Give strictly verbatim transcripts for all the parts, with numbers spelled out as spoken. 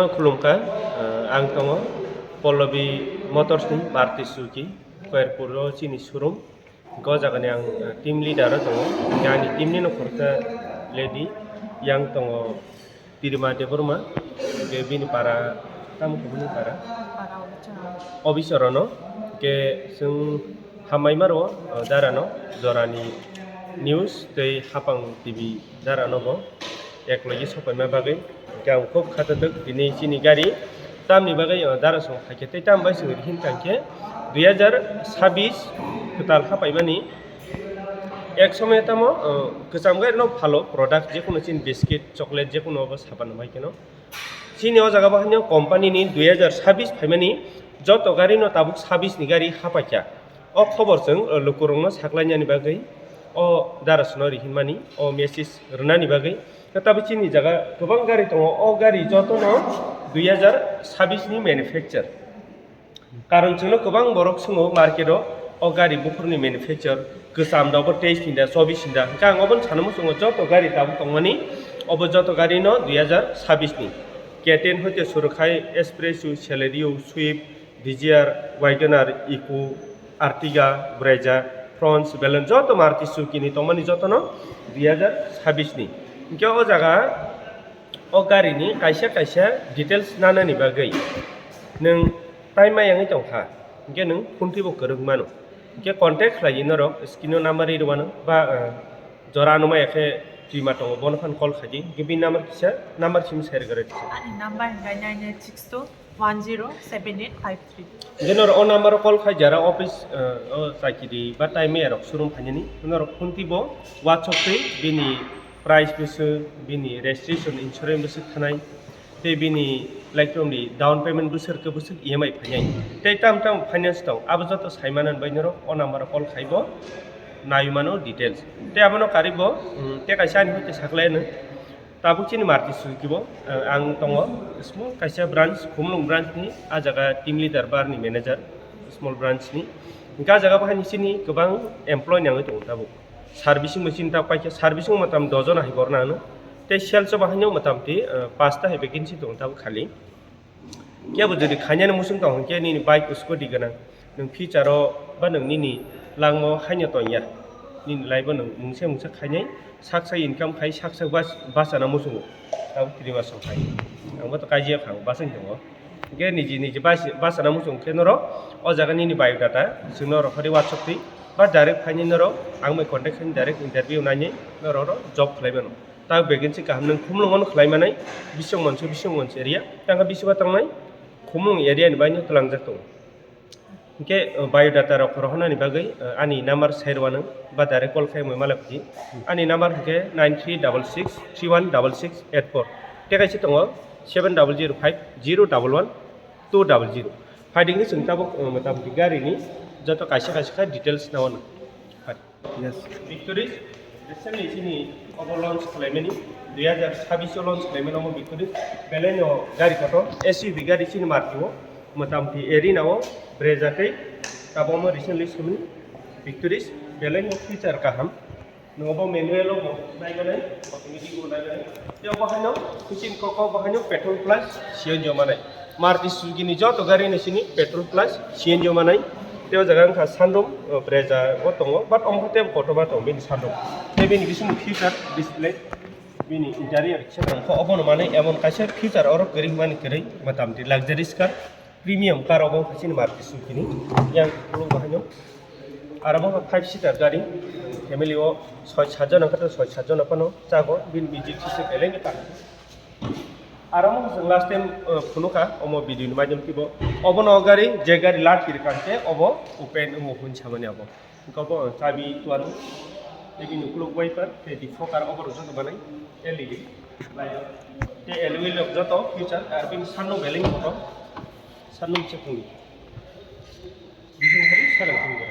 Khulumkha, eh, ang tongo Pallavi Motors ni Maruti Suzuki, Khairpur o chini showroom. Go jaga ni ang, eh, team leader o tongo. Ani team ni no khoroksa lady yang tongo Pirima Debbarma, hingke bini para tamo khe bini para? Para Obichara. Obichara no, hingke chwng hambai maro, eh, dara no, Jorani News tei Hapang T V dara no bo. Ek logi sopaima bagwi. Hingke ang khub khatadwk tini chini gari tamni bagwi, o, dara song phaikhe tei tam bai chwng rihim tangkhe dui hazar sabis kwtal hapaimani. Ek somoy tamo, o, kwcham gari no phalo product jekunu chini biscuit, chocolate jekunu obo sapan bai kheno. Chini o jaga bo haino company ni dui hazar sabis phaimani joto gari no tabuk sabis ni gari hapaikha. O khobor chwng, o, lukurokno saklainani bagwi, o darasno rihinmani, o message rwnani bagwi. Tei tabuk chini jaga kwbang gari tongo, o gari jotono dui hazar sabis ni manufacture. Karon chwngno kwbang borok swngo market o, o gari buphurni manufacture kwcham da obo teis ni da, chobis ni da. Hwnkhe ang obono sana muchungo joto gari tabuk tongmani, obo joto gari no dui hazar sabis ni. K ten hoite suru khai Expresso, Celerio, Swift, Dzire, WagonR, Eeco, Ertiga, Brezza, Fronx, Baleno joto Maruti Suzuki ni tongmani jotono dui hazar sabis ni. Hingke o jaga o gari ni kaisa kaisa details nanani bagwi nwng time mayangwi tongkha, hingke nwng phone twibo kwrwng mano. Hingke contact khlaiwi norok screen o number ri rwano ba, eh, jora ano maya khe twima tongo, bono phano call khaidi, hingke bini number kisa, number simi share gare. Ani number hingke nine eight six two one zero seven eight five three. Hingke norok o number o call khai jara office, eh, o chakiri ba time maya rok showroom phainani, norok phone twibo WhatsApp twi bini price bwswk, bini registration insurance bwswk thanai, tei bini like tongdi down payment bwswk khe bwswk E M I phainai, tei tam tam finance tong, abo joto sai mano bai norok o number o call khaibo nai mano details. Tei abono karwi bo, mm, tei kaisa ani hoite saklai ano. Tabuk chini Maruti Suzuki bo, eh, ang tongo small kaisa branch, Khumulwng branch ni, ah jaga team leader bar ni manager, small branch ni. Hingke ah jaga bo haini chini kwbang employee nangwi tongo tabuk. Servicing bo chini tabuk paikha, servicing bo motamoti dojon hai borok nang nw. Tei sales o bo haino motamoti, eh, pasta hai vacancy tongo tabuk khali. Kebo jodi khainani muchung tong hwnkhe nini bike scooty gwnang, nwng future o ba nwng nini langma o haino tongya, nini life o nwng mungsa mungsa khainai saksa income khai saksa bas-, bachana muchungo, tabuk tini masong khai. Ang bo to kaijia kha, bachai tongo. Hwnkhe niji niji bas-, bachana muchung khe norok o jaga nini biodata chwngno rohorwi WhatsApp twi ba direct phainai norok ang bai contact khainai direct interview nainai norok oro job khlai mano. Ta vacancy kaham nwng Khumulwngo no khlai manai, bising monso, bising monso area, tangkha bisingo tangnai Khumulwng area ni baino twlangjak tongo. Hwnkhe, uh, biodata rok rohornani bagwi, uh, ani number sai rwano ba direct call khai mui malai phi. Ani number hwnkhe nine three double six three one double six eight four. Tei kaisa tongo seven double zero five zero double one two double zero. Phaidi hwnkhe chwng tabuk, uh, motamoti gari ni joto kaisa kaisa khe details nao no. Yes. Victoris, recently chini obo launch khlaimani, dui hazar sabis o launch khlaimani omo Victoris. Belai no gari kotor, S U V gari chini Maruti o, motamoti Arena o, Brezza tei abo omo recently sumani Victoris, belai no feature kaham. Nwng obo manual o bo naiganai, automatic o naiganai. Tei obo haino engine kok o bo haino petrol plus C N G o manai. Maruti Suzuki ni joto gari ni sini petrol plus C N G o manai. Tei o jaga wngkha sunroof, o, Brezza o tongo, but omo tei kotorma tongo bini sunroof. Tei bini bisingo feature display, bini interior kisa tongkha, obono manai emon kaisa feature oro kwrwi mani kwrwi, motamoti luxurious car, premium car obo wngkha chini Maruti Suzuki ni. Yang ulo bo haino aro bo five seater gari, family o soi sat jona wngkha, soi sat jona phano chago, bini music system belai no tang. Aro mo chwng last time, uh, phunukha omo video ni maidom kibo. Obono o gari, je gari lat kiri kante obo open omo hwn samani abo. Hwnkhe obo chabi tuanu, tei bini ukuluk wiper, tei di fokar obo rok joto manai L E D light. Tei alloy rok joto feature, ar bini sunroof belai kotor, sunroof se phunukha. Bising hari salai phunukha.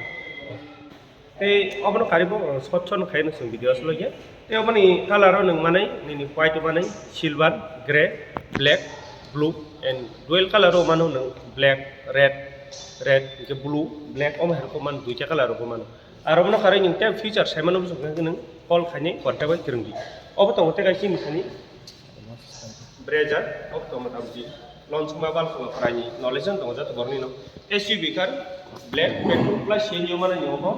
Tei obono karibo, uh, sot sot khai no chwng video aswk logya. Tei oboni color o nwng manai, nini white o manai, silver, grey, black, blue and dual color o mano nwng black, red, red, hwnkhe blue, black, omo hai rok mano duita color o bo mano. Aro bono karwi nwng tei feature sai mano bwswk hwnkhe nwng call khainai contact bai kwrwngdi. Obo tongo tei kaisa nini thani. Brezza, o to motamoti launch ma bal khala prai ni knowledge no tongo joto borok ni no. S U V car, black, petrol plus C N G o mano ni obo,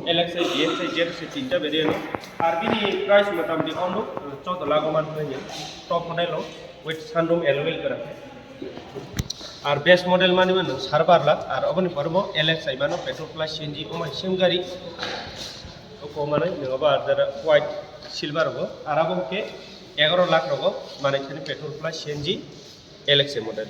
L X I, V X I, Z X I tinta variant no. Ar bini price motamoti ondo, eh, choudo lakh o man khe ni, top model o, with sunroof alloy wheel kwrang. Ar base model mani mano sar bar lakh, ar oboni pore bo L X I mano petrol plus C N G o mai same gari. O ko mano ni obo ar jara white, silver obo, ar abo khe egaro lakh rogo mani khe petrol plus C N G. L X I model.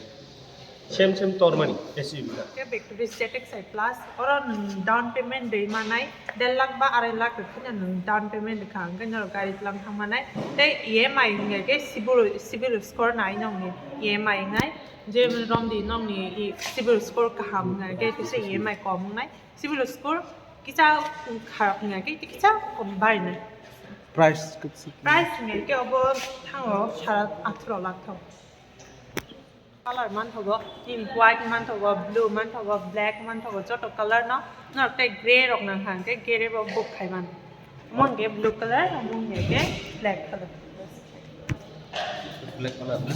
Same, same tormani S U V ka. Ke Victory Z X I Plus, oro nwng down payment rwi manai, der lakh ba arai lakh rwkhe nwng down payment rwkha, hwnkhe norok gari tlang thang manai. Tei E M I hwnkhe ke civil, civil score nai nongni E M I wngnai, je romdi nongni i civil score kaham hwnkhe kisa E M I kom wngnai, civil score kisa kharap hwnkhe kisa kom barinai. Price kisa. Price hwnkhe ke obo thango sara atharo lakh thango. Color manthogo, nini white manthogo, blue manthogo, black manthogo, joto color no, norok tei grey rok nang kha, hwnkhe grey bo book khai mano. Omo hwnkhe blue color, omo hwnkhe black color. Black color na?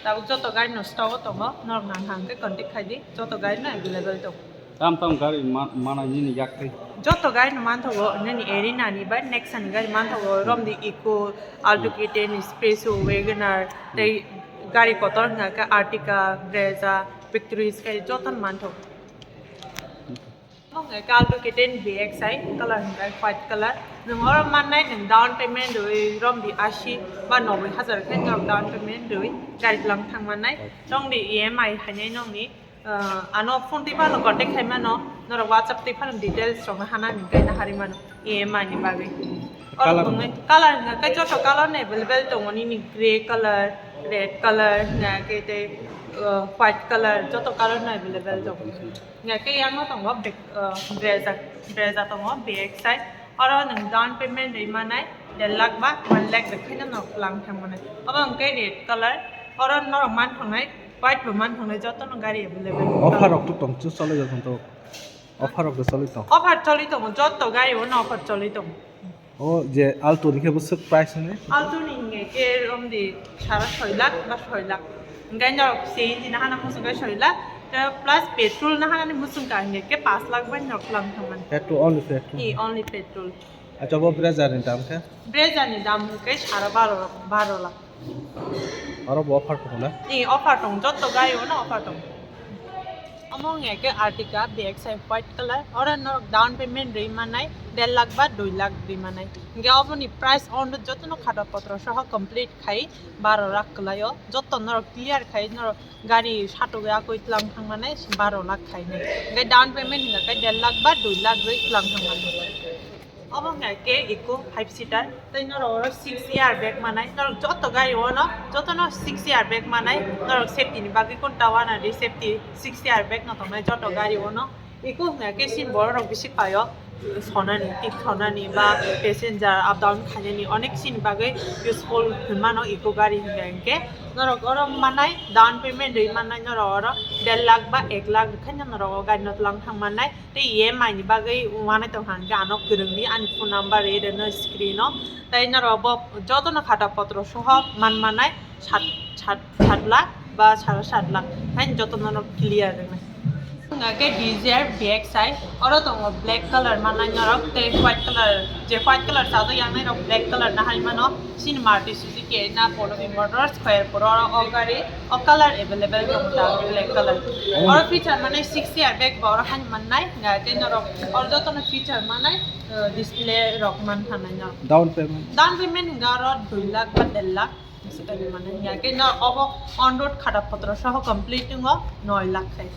Tabuk joto gari no stock o tongo, norok nang kha hwnkhe contact khai di, joto gari no available tongo. Tam tam gari ma-, mana nini yak tei. Joto gari no manthogo, nini Arena ni bai Nexa ni gari manthogo, romdi Eeco, Alto K ten, Espresso, WagonR, tei gari kotor hwnkha khe Ertiga, Brezza, Victory, Sky joto no manthogo. Omo hwnkha khe Alto K ten V X I, color hwnkha white color. Nwng oro mannai nwng down payment rwi romdi ashi ba noboi hajar khe norok down payment rwi gari tlang thang mannai. Nongni E M I hainai nongni Ah, ano phone twi phano contact khai mano, norok WhatsApp twi phano details rok no hana ni kaina hari mano, E M I ni bagwi. Oro color? Tongnai color hwnkha khe joto color ni available tongo, nini grey color, red color, hwnkha khe tei, ah, white color, joto color no available tongo. Hwnkha khe yang no tongo bek-, ah, Brezza, Brezza tongo, B X I. Oro nwng down payment rwi manai der lakh ba one lakh rwkhe no norok tlang thang manai. Obo hwnkhe red color, oro norok man thangnai. White bo man thangnai, jotono gari available. Offer rok to tong chu, choli jak to. Offer rok to choli tong. Offer choli tongo, joto gari o no offer choli tongo. O je Alto ni khe bwswk price ni? Alto ni hingke ke romdi sara soi lakh ba soi lakh. Hingke no C N G na hana musung ke soi lakh, te plus petrol na hana ni musung ka hingke ke pas lakh bai no khwlang thangmani. Petrol, only petrol. I only petrol. Acha bo Brezza ni dam khe? Brezza ni dam hingke sara baro, baro lakh. Oro bo offer tongo na? Ni offer tong, jotto gari o no offer tong. Omo wngya khe Ertiga B X I white color, oro norok down payment rwi manai der lakh ba dui lakh rwi manai. Hingke oboni price on jotto no khato potro soho complete khai baro lakh kwlai o. Jotto norok clear khai norok gari satok ya koi tlang thang manai baro lakh khai nai. Hingke down payment hingka khe der lakh ba dui lakh rwi tlang thang manai. Obo hwnka khe Eeco five seater, tei norok oro six air bag manai, norok joto gari o no, joto no six air bag manai, norok safety ni bagwi kun ta wana di safety six air bag no tongnai joto gari o no. Eeco hwnka khe sini borok rok bisi paio, sonani, tik sonani ba passenger up down khainani onek sini bagwi useful hinmano Eeco gari hwnka hwnkhe. Norok oro manai down payment rwi manai norok oro der lakh ba ek lakh rwkhaino norok o gari no twlang thang manai. Tei E M I ni bagwi wanai tong kha hwnkhe ano kwrwng di, ani phone number ri rwno screen o. Tei norok bo jotono khata potro soho man manai sat, sat, sat lakh ba sara sat lakh. Haino jotono no clear rwnai. Hwnka khe Dzire B X I, oro tongo black color manai norok tei white color, je white color chado yang nai rok black color na hai mano. Sini Maruti Suzuki na Polo Motors khoyar poro oro o gari o color available tongo ta black color. Oro feature manai six air bag bo oro hani mannai, hingke norok oro jotono feature manai, eh, display rok man thanai no. Down payment? Down payment hingke oro dui lakh ba der lakh bisi kani mannai, hingke no obo on road khata potro soho complete tongo noi lakh khai.